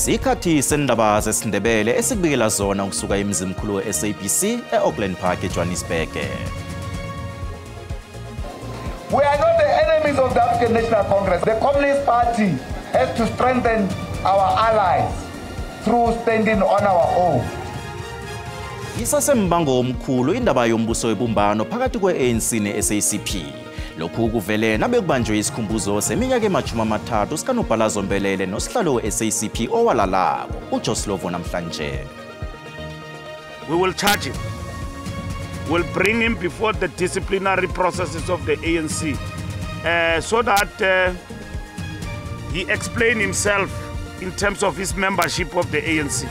Sikhathi sendaba zesiNdebele esikubikela zona ukusuka emzimkhulu we-SABC e-Auckland Park eJohannesburg. We are not the enemies of the African National Congress. The Communist Party has to strengthen our allies through standing on our own. Isasembango omkhulu indaba yombuso webumbano phakathi kwe-ANC ne-SACP. Lokhu kuvele nabekubanjwe isikhumbuzo seminyaka ema-30 sikanobhala zombelele nosihlalo we-SACP owalalako uJoe Slovo namhlanje. We will charge him. We'll bring him before the disciplinary processes of the ANC so that he explain himself in terms of his membership of the ANC.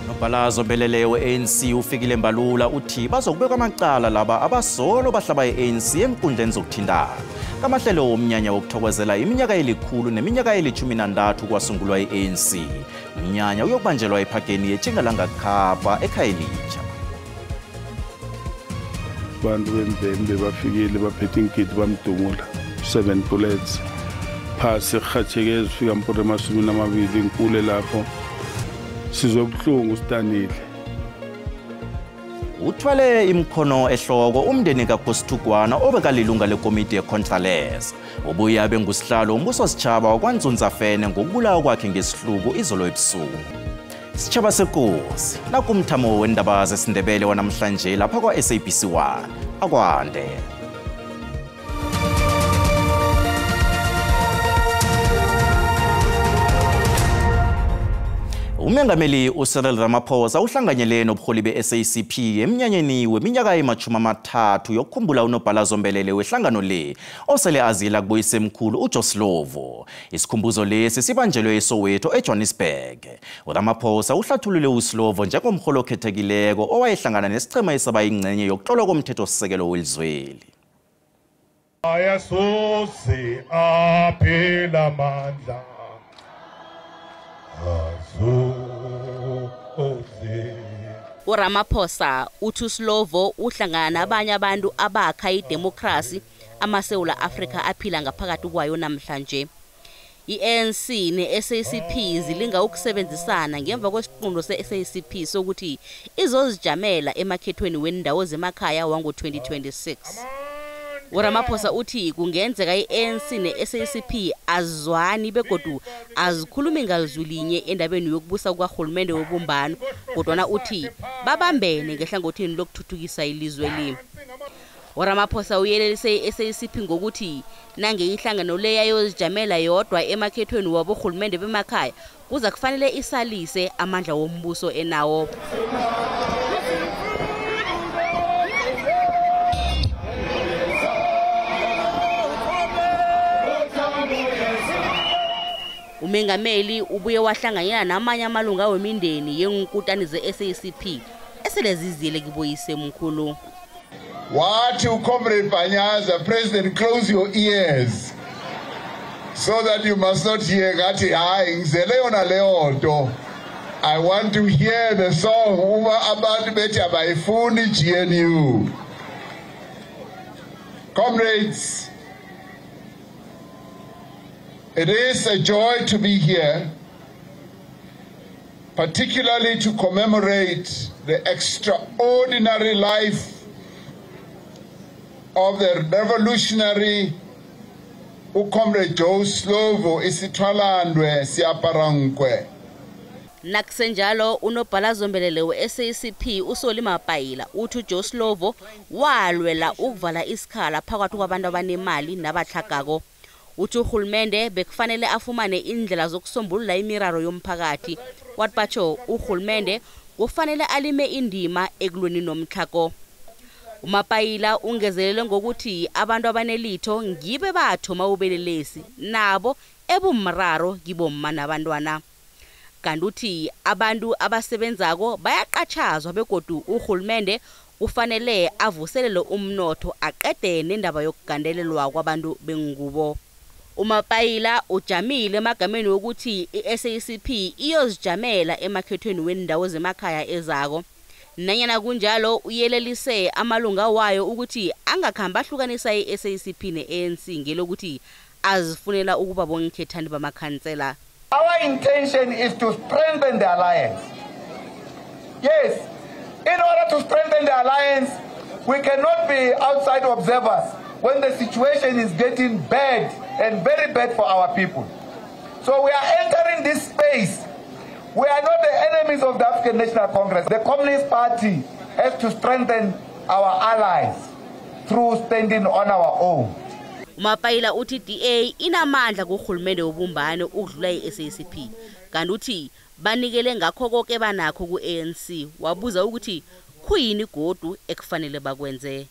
Nobhala zombelele we-ANC uFikile Mbalula uthi bazokubekwa amacala laba abasolo bahlaba i-ANC enkundleni zokuthintana. Kamahlelo womnyanya wokuthokozela iminyaka elikhulu neminyaka eli-13 kwasungulwa i-ANC. Umnyanya uyokubanjelwa ephageni yeTjingalanga Kapa eKhayelitsha. Abantu bembembe bafikile baphethe inkidi bamdungula 7 bullets phasi kurhatjheke ezifika mpore 20 inkule lapho. Sizwe ubuhlungu sidanile. Uthwale imkhono ehloko umndeni kaKosithugwana obekalilunga lekomiti yeContralesa. Ubuye abe ngusihlalo umbuso sitjhaba wakwaNzunza Fene ngokubulawa kwakhe ngesihluku izolo ebusuku. Sitjhaba sekosi nakumthamo wendaba zesiNdebele wanamhlanje lapha kwa-SABC 1. Akwande. Umengameli uCyril Ramaphosa uhlanganyele nobuholi be-SACP emnyanyeni weminyaka ema-30 yokukhumbula unobhala zombelele wehlangano le osele azila kuboyisemkhulu uJoe Slovo. Isikhumbuzo lesi sibanjelwe eSoweto eJohannesburg. uRamaphosa uhlathulule uSlovo njengomholi okhethekileko owayehlangana nesichema esaba ingcenye yokuhlolwa komthethosisekelo welizweli. Ayasusi aphila amandla. uRamaphosa uthi uSlovo uhlangana nabanye abantu abakha idemocracy amaSewula Afrika aphila ngaphakathi kwayo namhlanje. I-ANC ne-SACP zilinga ukusebenzisana ngemva kwesiqundo se-SACP sokuthi izozijamela emakhethweni wendawo zemakhaya wango-2026. uRamaphosa uthi kungenzeka i-ANC ne-SACP azwani begodu azikhulumi ngalizwi linye endabeni yokubusa kukarhulumende wobumbano, kodwana uthi babambene ngehlangothini lokuthuthukisa ilizwe leli. uRamaphosa uyelelise i-SACP ngokuthi nange ihlangano le yayozijamela yodwa emakhethweni waborhulumende bemakhaya kuza kufanele isalise amandla wombuso enawo. Umengameli ubuye wahlanganyela namanye amalunga wemindeni yenkutani ze-SACP esele zizile kiboyisemkhulu. Wathi uComrade Panyaza, President, close your ears so that you must not hear ngathi hayi ngizele yona leyo nto. I want to hear the song uma abantu bethi abayifuni GNU. Comrades, it is a joy to be here, particularly to commemorate the extraordinary life of the revolutionary uComrade Joe Slovo isithwalandwe siyaparankwe. Nakusenjalo unobhala zombelele we-SACP uSoli Mapayila uthi uJoe Slovo walwela ukuvala isikhala phakathi kwabantu abanemali nabatlhagako. Uthi urhulumende bekufanele afumane indlela zokusombulula imiraro yomphakathi. Wathi batsho urhulumende kufanele alime indima ekulweni nomtlhago. uMapayila ungezelele ngokuthi abantu abanelitho ngibe bathoma ubelelesi nabo ebumraro kibomma nabantwana. Kanti uthi abantu abasebenzako bayaqatshazwa begodu urhulumende kufanele avuselele umnotho aqede nendaba yokugandelelwa kwabantu bengubo. uMapayila ujamile emagameni wokuthi i-SACP iyozijamela emakhethweni wendawo zemakhaya ezako. Nanyana kunjalo uyelelise amalunga wayo ukuthi angakhamba ahlukanisa i-SACP ne-ANC ngelokuthi azifunela ukuba bonkhethani bamakhansela. Our intention is to strengthen the alliance. Yes, in order to strengthen the alliance, we cannot be outside observers when the situation is getting bad and very bad for our people. So we are entering this space. We are not the enemies of the African National Congress. The Communist Party has to strengthen our allies through standing on our own. Mapaila uthi DA inamandla kuhulumende wobumbano ukudlula iSACP. Kanti uthi banikele ngakho konke banakho kuANC. Wabuza ukuthi kuyini godu ekufanele bakwenze.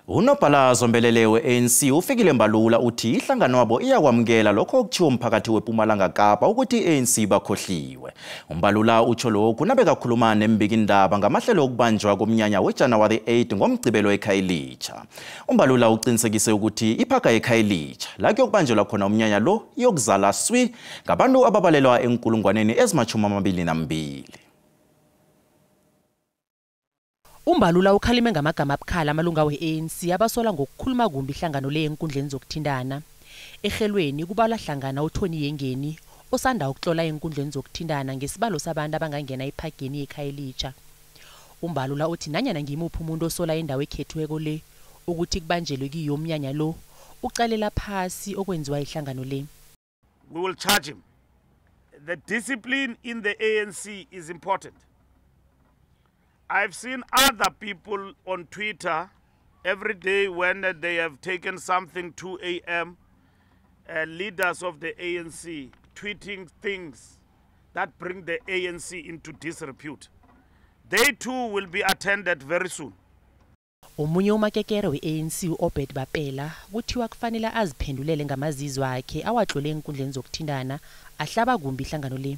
Unobhala zombelele we-ANC uFikile Mbalula uthi ihlangano wabo iyakwamukela lokho okuthiwa umphakathi wePumalanga Kapa ukuthi i-ANC bakhohliwe. Umbalula utsho lokhu nabekakhuluma nembikindaba ngamahlelo okubanjwa komnyanya weJanuwari 8 ngomgcibelo eKhayelitsha. Umbalula uqinisekise ukuthi iphaka eKhayelitsha la kuyokubanjelwa khona umnyanya lo iyokuzala swi ngabantu ababalelwa enkulungwaneni ezima-22. Umbalula ukhalime ngamagama abukhala amalunga we-ANC abasola ngokukhuluma kumbi ihlangano le enkundleni zokuthintana. Ehelweni kubalwa hlangana uTony Yengeni osanda ukutlola enkundleni zokuthintana ngesibalo sabantu abangangena ephageni eKhayelitsha. Umbalula uthi nanyana ngimuphi umuntu osola indawo ekhethiweko le ukuthi kubanjelwe kiyo umnyanya lo ucalela phasi okwenziwa ihlangano le. We will charge him. The discipline in the ANC is important. I've seen other people on Twitter every day when they have taken something 2 a.m., leaders of the ANC tweeting things that bring the ANC into disrepute. They too will be attended very soon. Omunye umakekere we-ANC uObed Bapela kuthiwa kufanele aziphendulele ngamazizwe akhe awatlole enkundleni zokuthintana ahlaba kumbi ihlangano le.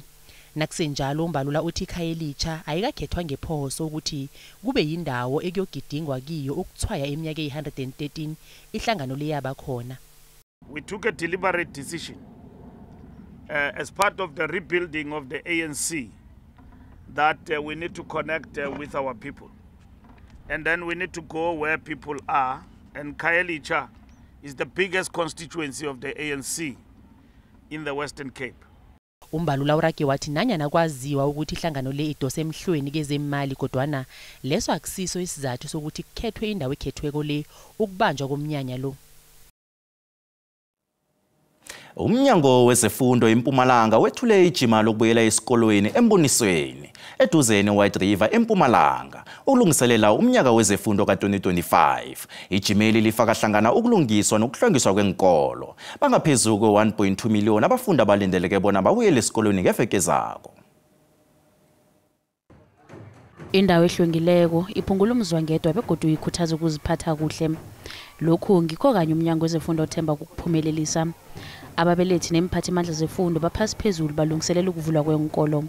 Nakusenjalo Umbalula uthi iKhayelitsha ayikakhethwa ngephoso ukuthi kube yindawo ekuyogidingwa kiyo ukuthwaya iminyaka eyi-113 ihlangano le yaba khona. We took a deliberate decision as part of the rebuilding of the ANC that we need to connect with our people. And then we need to go where people are. And Khayelitsha is the biggest constituency of the ANC in the Western Cape. Umbalula urage wathi nanyana kwaziwa ukuthi ihlangano le idose emhlweni kezemali kodwana leso akusiso isizathu sokuthi kukhethwe indawo ekhethweko le ukubanjwa komnyanya lo. Umnyango wezefundo eMpumalanga wethule ijima lokubuyela esikolweni embonisweni eduze neWhite River eMpumalanga ukulungiselela umnyaka wezefundo ka-2025. Ijimeli lifaka hlangana ukulungiswa nokuhlongiswa kwenkolo. Bangaphezulu kwe-1.2 million abafundi abalindeleke bona babuyele esikolweni ngeveke zako. Indawo ehlwengileko iphungula umzwangedwa begodu ikhuthaza ukuziphatha kuhle. Lokhu ngikho kanye umnyango wezefundo othemba ukuphumelelisa. Ababelethi nemphathimandla zefundo baphasi phezulu balungiselela ukuvulwa kwenkolo.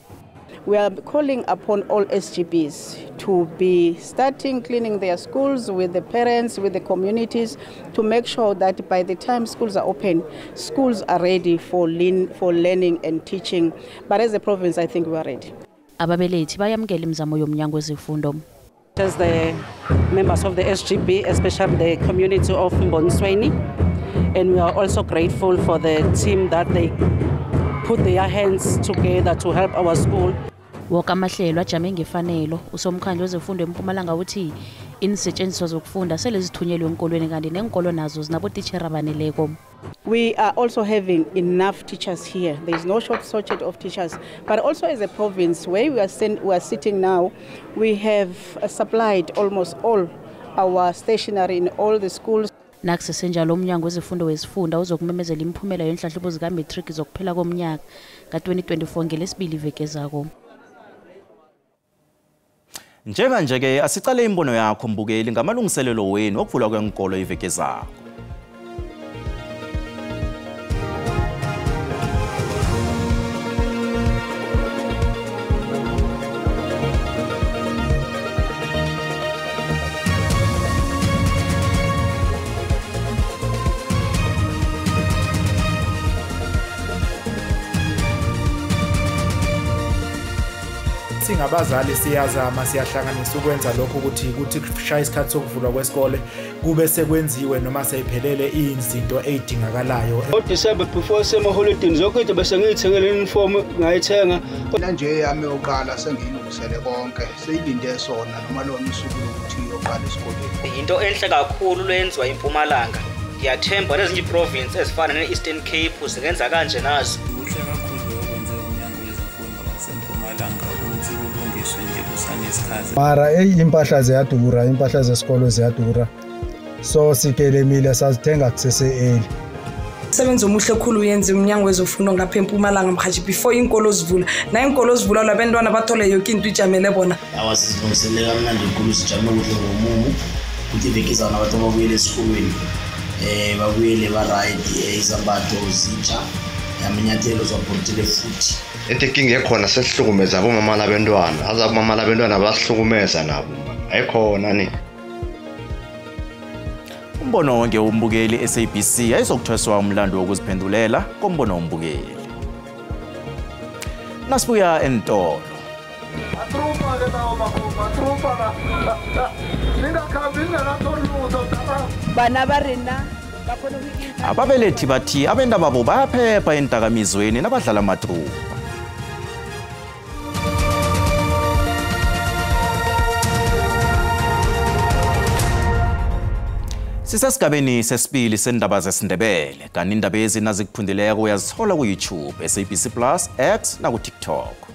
We are calling upon all SGBs to be starting cleaning their schools with the parents, with the communities, to make sure that by the time schools are open, schools are ready for learning and teaching. But as a province, I think we are ready. Ababelethi bayamukela imizamo yomnyango wezefundo. As the members of the SGB, especially the community of Mbonisweni, and we are also grateful for the team that they put their hands together to help our school. Woke amahlelo ajame ngefanelo. Usomkhandlu wezefundo eMpumalanga uthi insetshenziswa zokufunda sele zithunyelwe enkolweni kanti nenkolo nazo zinabotitjhere abaneleko. We are also having enough teachers here. There is no shortage of teachers. But also as a province where we are sitting now, we have supplied almost all our stationery in all the schools. Nakusesenjalo umnyango wezefundo wesifunda uzokumemezela imiphumela yenhlahlubo zika-matric zokuphela komnyaka ka-2024 ngelesibili iveke ezako. Njenganje-ke asicale imbono yakho mbukeli ngamalungiselelo wenu okuvulwa kwenkolo iveke ezako. Singabazali siyazama, siyahlanganisa ukwenza lokho ukuthi kushaya isikhathi sokuvulwa kwesikole kube sekwenziwe noma seyiphelele izinto ezidingakalayo. NgoDisemba before semaholidini zonke into bese ngiyithengele uniform ngayithenga. Mina nje yami yokuqala sengiyilungisele konke, seyilinde sona noma lona usuku lokuthi iyoqala esikoleni. Into enhle kakhulu lwenziwa impumalanga. Ngiyathemba nezinye iprovince ezifana ne-Eastern Cape zingenza kanje nazo. Kuhle kakhulu okwenze umnyango wezemfundo waseMpumalanga ukuthi kulungiswe nje kusanesikhathi. Mara impahla ziyadura, impahla zesikolo ziyadura. So sikelemile sazithenga kusese early. Umsebenzi omuhle khulu uyenze umnyango wezofundo ngapha eMpumalanga mhaji before iinkolo zivula. Na iinkolo zivula labantwana bathole yoke into ijamele bona. Awasizilungiselele kamnandi kakhulu, sijame kuhle ngomumo ukuthi iveki izana abantu ababuyele esikolweni babuyele ba-right, izambatho zitsha, amanyathelo zabhotile futhi. Into inkinga ekhona sesihlukumeza abomama labentwana, azabomama labentwana basihlukumeza nabo, ayikhona ni. Umbono wonke umbukeli SABC ayizokuthweswa umlando wokuziphendulela kombono wombukeli. Nasibuya entolo. Ababelethi bathi abendababo bayaphepha entakamizweni nabadlala amatrupa. Sisesigabeni sesibili sendaba zesiNdebele, kanti indaba ezi nazikuphundileko uyazithola ku-YouTube, SABC Plus, X naku-TikTok.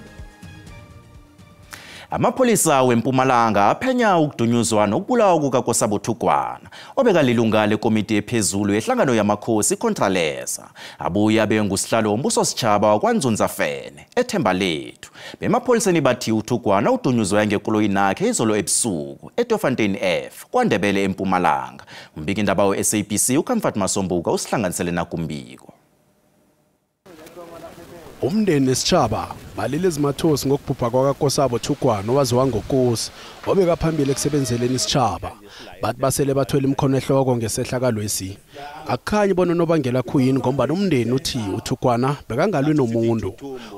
Amapholisa weMpumalanga aphenya ukudunyuzwa nokubulawa kukaKosabo Thugwana, obekalilunga lekomiti ephezulu yehlangano yamakhosi iContralesa. Abuye abe ngusihlalo wombuso sitjhaba kwaNzunza Fene eThemba Lethu. Bemapholiseni bathi uThugwana udunyuzwe ngekoloyi nakhe izolo ebusuku eTofontein F kwaNdebele eMpumalanga. Umbikindaba we-SABC uComfort Masombuka usihlanganisele nakumbiko. Umndeni nesitjhaba balile ezimathosi ngokubhubha kwakaKosabo Thugwana owaziwa ngoKosi obeka phambili ekusebenzeleni isitjhaba. Bathi basele bathwele imikhono ehloko ngesehlakalwesi. Akukhanyi bona unobangela khuyini ngombana umndeni uthi uThugwana bekangalwi nomuntu.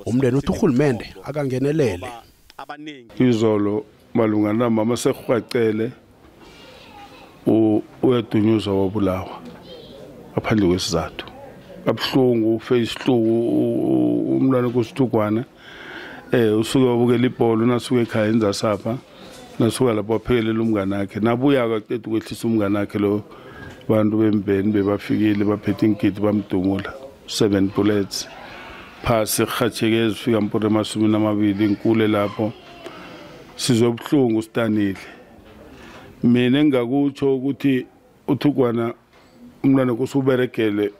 Umndeni uthi urhulumende akangenelele. Izolo malunga namama sehwacele uyadunyuzwa wabulawa ngaphandle kwesizathu. Kabuhlungu ufe isihluku umntwana kusithugwana usuke wabukela ibhola nasuke ekhaya enzasapha nasuka lapho waphekelela umngane wakhe nabuya akaqeda ukwehlisa umngane wakhe lo bantu bembeni bebafikile baphethe ingidi bamdumula 7 bullets phasi kurhatjheke ezifika mpore 20 inkule lapho. Sizwe ubuhlungu sidanile. Mina engingakutsho ukuthi uThugwana umntwana kusuberegele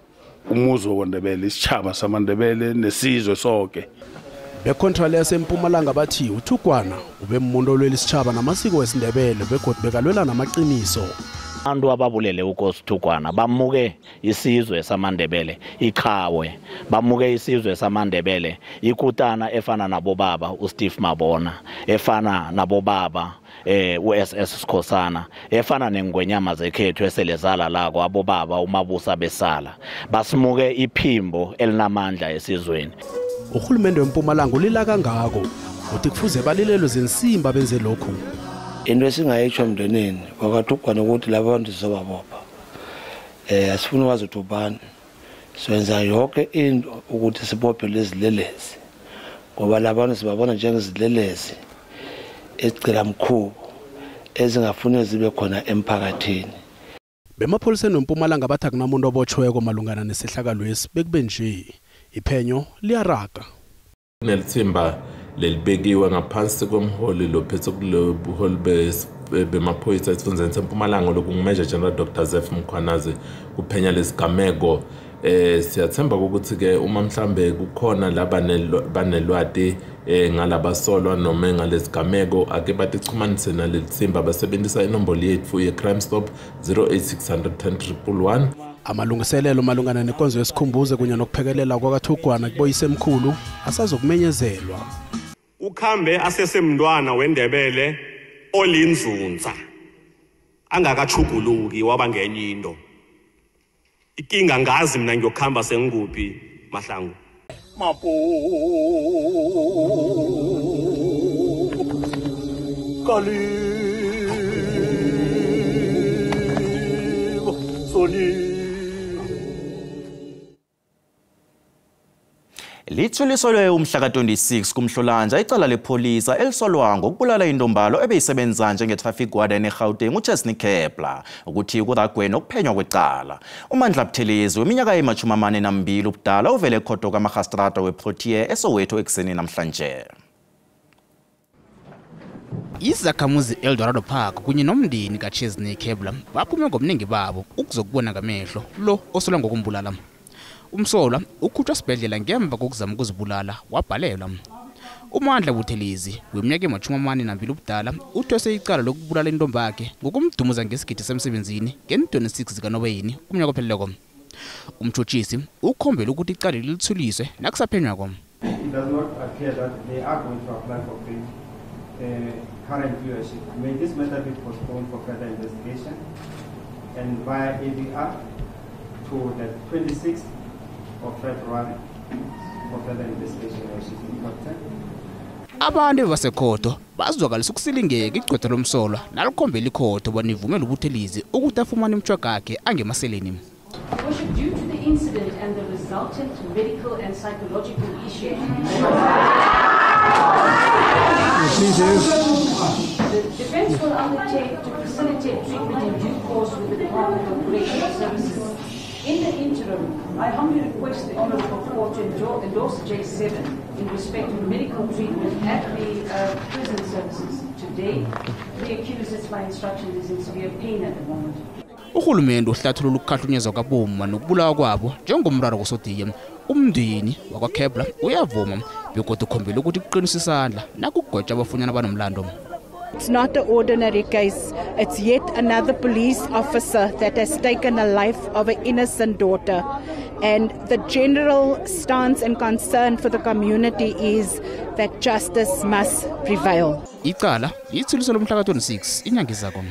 umuzi wakwaNdebele, isitjhaba samaNdebele nesizwe sonke. Becontralesa eMpumalanga bathi uThugwana ube umuntu olwela isitjhaba namasiko wesiNdebele begodu bekalwela namaqiniso. Abantu ababulele uKosi Thugwana bamuke isizwe samaNdebele iqhawe, bamuke isizwe samaNdebele ikutana efana nabobaba uSteve Mabona, efana nabobaba uSS Sikhosana, efana nengwenyama zekhethu eselezala lako abobaba uMabusa besala. Basimuke iphimbo elinamandla esizweni. Urhulumende weMpumalanga ulila kangako uthi kufuze balilelwe zinsimba benze lokhu. Into esingayitsho emndenini kwakaThugwana ukuthi laba bantu sizobabopha. Asifuni wazi ukuthi ubani. Senza yonke into ukuthi sibophe lezilelesi ngoba labantu sibabona njengezilelesi ezigcila mkhubo ezingafuni zibe khona emphakathini. Bemapholiseni weMpumalanga bathi akunamuntu obotjhweko malungana nesehlakalwesi bekube nje iphenyo liyaraga. Kunelithimba lelibekiwe ngaphansi komholi lophethe kulobuholi bemaphoyisa esifundeni seMpumalanga lokungu-Major General Dr. Zef Mkhwanazi kuphenya lesigameko. Siyathemba ukuthi ke uma mhlambe kukhona laba banelwati ngalabasolwa noma ngalesigameko ake batichumanise nalelithimba basebenzisa inombolo yethu ye-Crime Stop 08600 10 111. Amalungiselelo malungana nenkonzo yesikhumbuzo kunye nokuphekelela kwakaThugwana kuboyisemkhulu asazokumenyezelwa. Ukhambe asesemntwana weNdebele olinzunza angakachuguluki waba ngenye into. Ikinga ngazi mina ngiyokhamba sengikuphi Mahlangu. Kalima Soni. Lithulisolwe umhla ka-26 kuMhlolanja icala lepholisa elisolwa ngokubulala intombalo ebeyisebenza njenge-traffic warden eGauteng uChesney Kepler ukuthi kuragwe nokuphenywa kwecala. uMandla Buthelezi weminyaka eyi-42 ubudala uvele ekhoto kamarhastrata weProtea eSoweto ekuseni namhlanje. Izakhamuzi Eldorado Park kunye nomndeni kaChesney Kepler baphume ngobuningi babo ukuzokubona ngamehlo lo osolwa ngokumbulala. Umsolwa ukhutshwa esibhedlela ngemva kokuzama ukuzibulala wabhalelwa. uMandla Buthelezi weminyaka eyi-42 ubudala uthweswe icala lokubulala intombi yakhe ngokumdumuza ngesigidi semsebenzini nge-26 zikaNobayeni umnyaka opheleleko. Umtshutshisi ukhombela ukuthi icala lithuliswe nakusaphenywako. It does not appear that they are going to apply for bail. Current viewership. May this matter be postponed for further investigation and via ADR to the 26th of February for further investigation. Abantu basekhotho bazwakalisa ukusilingeka igqwetha lomsolwa nalikhombela ikhotho bona ivumele uButhelezi ukuthi afumane imtjhoga yakhe angemaseleni. Worship, due to the incident and the resultant medical and psychological issues, the defense will undertake to facilitate treatment in due course with the Department of Correctional Services. In the interim, I humbly request the Honourable Court to endorse J7 in respect to medical treatment at the prison services. Today, the accused, it's my instruction, is in severe pain at the moment. Uhulumende uhlathulula ukukhahlunyezwa kwabomma nokubulawa kwabo njengomraro kusodiye. Umndeni wakwaKepler uyavuma begodu ukhombela ukuthi kuqiniswe isandla nakugwetshwa abafunyana abanomlando. It's not an ordinary case. It's yet another police officer that has taken a life of an innocent daughter. And the general stance and concern for the community is that justice must prevail. Icala lithuliswe lomhla ka-26 inyanga ezako.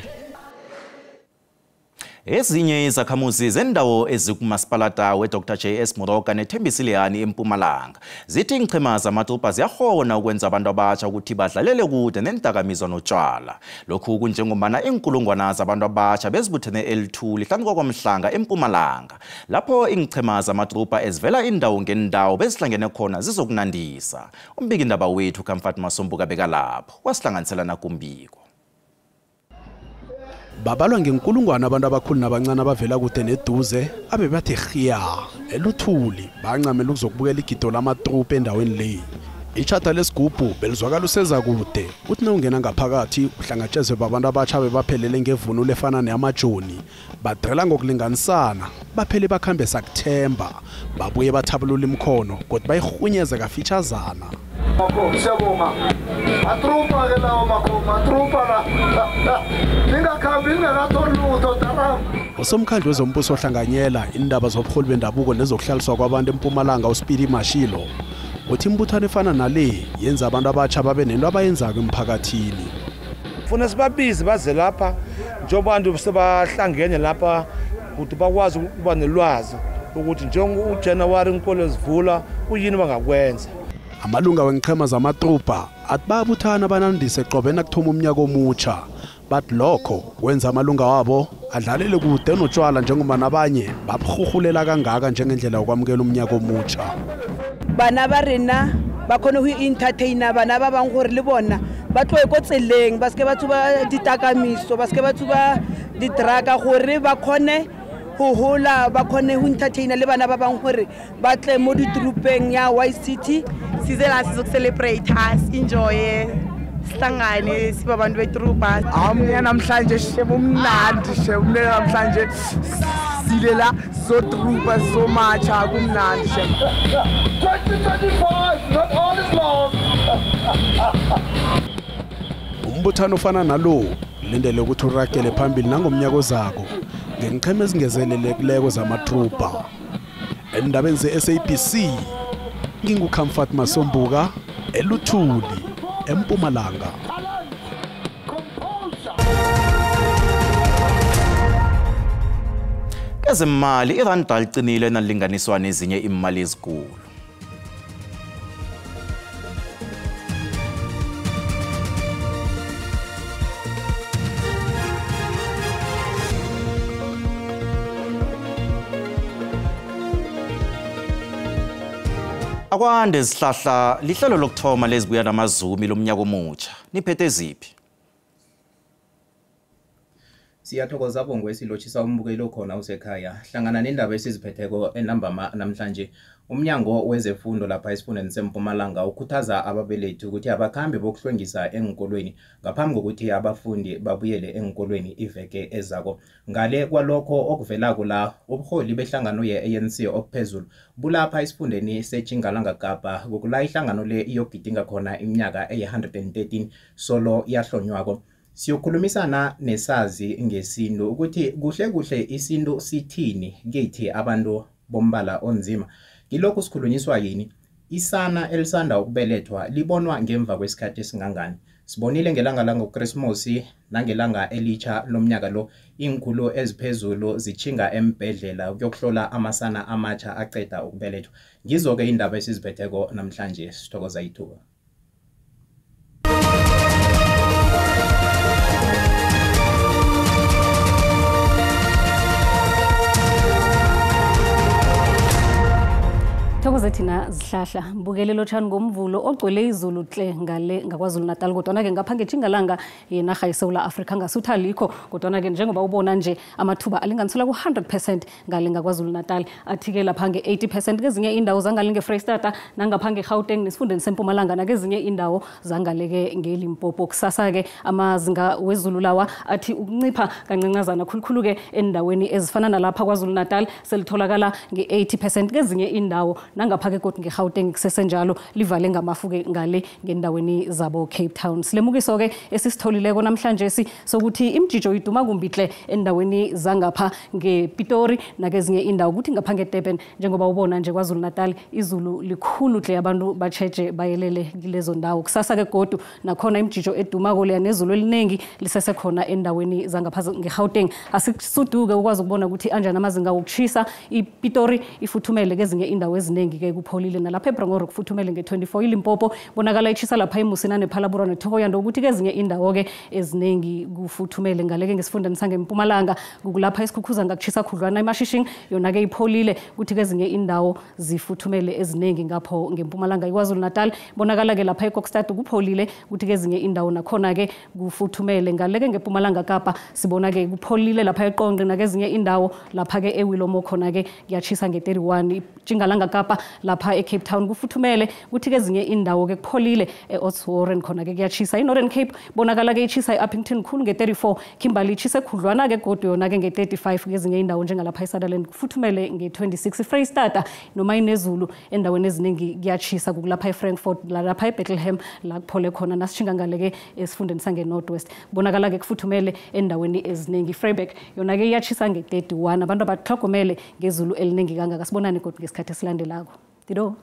Ezinye izakhamuzi zendawo ezikumasipalata we-Dr J.S. Moroka neThembisile eMpumalanga zithi iinqhema zamatropa ziyahona ukwenza abantu abatsha ukuthi badlalele kude nendakamizwa notshwala. Lokhu kunjengombana iinkulungwana zabantu abatsha bezibuthene eLuthuli hlanu kwaMhlanga eMpumalanga, lapho iinqhema zamatropa ezivela indawo ngendawo bezihlangene khona zizokunandisa. Umbikindaba wethu Comfort Masombuka bekalapho wasihlanganisela nakumbiko. Babalwa ngenkulungwane abantu abakhulu nabancane abavela kude neduze abebathi khiya eLuthuli bancamela ukuzokubukela igido lamatropa endaweni le. Ichatha lesigubhu belizwakala useza kude uthi nawungena ngaphakathi uhlangatshezwe babantu abatsha bebaphelele ngevunulo efana neyamajoni, badrela ngokulinganisana baphele bakhambe sakuthemba babuye bathabulula imikhono kodwa bayirhunyeze kafitshazana. Siyabonga. Matrupa ke lawo matrupa la. Ningakhambi ningakatholi lutho taram. Usomkhandlu wezombuso ohlanganyela indaba zobuholi bendabuko nezokuhlaliswa kwabantu eMpumalanga uSpidi Mashilo uthi imbuthano efana nale yenza abantu abatsha babe nento abayenzako emphakathini. Funa sibabize baze lapha njengoba abantu sebahlangene lapha ukuthi bakwazi ukuba nelwazi ukuthi njengoba uJanuary inkolo zivula kuyini bangakwenza. Amalunga wenqhema zamatropa athi bayabuthana banandise qobe nakuthoma umnyaka omutsha, bathi lokho kwenza amalunga wabo adlalele kude notshwala njengoba nabanye babuhuhulela kangaka njengendlela yokwamukela umnyaka omutsha. Bana ba rena ba khone ho entertaina bana ba bang gore le bona ba tloe ko tseleng ba seke ba tsuba ditakamiso ba seke ba tsuba ditraka gore ba khone ho hola ba khone ho entertaina le bana ba bang gore ba tle mo ditrupeng ya YCT. Size la sizokucelebrate, enjoy sihlangane sibe abantu betrupa. Amnya namhlanje shebe umnandi shebe namhlanje silela sotrupa somacha kumnandi shebe. 2025 not all is lost. Umbuthano ofana nalo lindele ukuthi uragele phambili nangomnyaka ozako ngenqhema ezingezelelekileko zamatrupa. Endabeni ze-SABC nginguComfort Masombuka eLuthuli eMpumalanga. Ezemali iranda liqinile nalinganiswa nezinye imali ezinkulu. Akwande Zihlahla, lihlelo lokuthoma lezibuya namazumi lomnyaka omutsha. Niphethe ziphi? Siyathokoza Bongwe, silotshisa umbukeli okhona usekhaya. Hlangana nendaba esiziphetheko enambama namhlanje, umnyango wezefundo lapha esifundeni seMpumalanga ukhuthaza ababelethi ukuthi abakhambe bokuhlwengisa enkolweni ngaphambi kokuthi abafundi babuyele enkolweni iveke ezako. Ngale kwalokho okuvelako la, ubuholi behlangano ye-ANC obuphezulu bulapha esifundeni seTjingalanga Kapa, kukula ihlangano le iyogidinga khona iminyaka eyi-113 solo yahlonywako. Siyokhulumisana nesazi ngesintu ukuthi kuhle kuhle isintu sithini kithi abantu bombala onzima. Ngilokhu sikhulunyiswa yini? Isana elisanda ukubelethwa libonwa ngemva kwesikhathi esingangani? Sibonile ngelanga langoKrismusi nangelanga elitsha lomnyaka lo, iinkhulu eziphezulu zitjhinga embhedlela ukuyokuhlola amasana amatsha aqeda ukubelethwa. Ngizo-ke indaba esiziphetheko namhlanje. Sithokoza ithuba. Thokoze thina Zihlahla. Mbukele lotshani ngomvulo ogcwele izulu tle ngale ngaKwaZulu Natal, kodwana-ke ngapha ngetjingalanga yenarha yeSewula Afrika ngasutha likho, kodwana-ke njengoba ubona nje amathuba alinganiselwa ku-100% ngale ngaKwaZulu Natal, athi-ke lapha nge-80% kezinye indawo zangale ngeFreyistata nangapha ngeGauteng nesifundeni seMpumalanga nakezinye indawo zangale-ke ngeLimpopo. Kusasa-ke amazinga wezulu lawa athi ukuncipha kancancazana, khulukhulu-ke endaweni ezifana nalapha KwaZulu Natal selitholakala nge-80% kezinye indawo, nangapha-ke kodwa ngeGauteng kusesenjalo livale ngamafu-ke ngale ngendaweni zabo Cape Town. Silemukiso-ke esisitholileko namhlanje sokuthi imijijo iduma kumbi tle endaweni zangapha ngePitori nakezinye indawo, kuthi ngapha ngeDurban njengoba ubona nje KwaZulu Natal izulu likhulu tle, abantu batjheje bayelele kilezo ndawo. Kusasa-ke godu nakhona imijijo edumako leya nezulu eliningi lisesekhona endaweni zangapha ngeGauteng. Asisuduke ukwazi ukubona ukuthi anjani amazinga wokushisa. iPitori ifuthumele, kezinye indawo eziningi ke kupholile, nalapha eBrongoro kufuthumele nge-24. iLimpopo bonakala itshisa lapha eMusina nePhalabura neThohoyandou, ukuthi kezinye indawo-ke eziningi kufuthumele. Ngaleke ngesifundeni sangempumalanga kulapha isikhukhuza ngakutshisa khudlwana, eMashishing yona-ke ipholile, kuthi kezinye indawo zifuthumele eziningi ngapho ngempumalanga. iKwaZulu Natal bonakala-ke lapha eKokstad kupholile, kuthi kezinye indawo nakhona-ke kufuthumele. Ngaleke ngempumalanga Kapa sibona-ke kupholile lapha eQonqe nakezinye indawo, lapha-ke eWilomo khona-ke kuyatshisa nge-31. Tjingalanga Kapa lapha eCape Town kufuthumele, kuthi kezinye indawo ke kupholile. E-Oudtshoorn khona ke kuyatshisa. I-Northern Cape bonakala ke itshisa e-Upington khulu nge-34, Kimberley itshisa khudlwana ke godu yona ke nge-35. Kezinye indawo njengalapha eSutherland kufuthumele nge-26. iFreyistata noma inezulu endaweni eziningi kuyatshisa, kukulapha eFrankfurt lapha eBethlehem la kuphole khona. Nasitjhinga ngale ke esifundeni sange-North West bonakala ke kufuthumele endaweni eziningi. iVryburg yona ke iyatshisa nge-31. Abantu abatlhogomele ngezulu eliningi kangaka. Sibonane godu ngesikhathi esilandelako. Dido.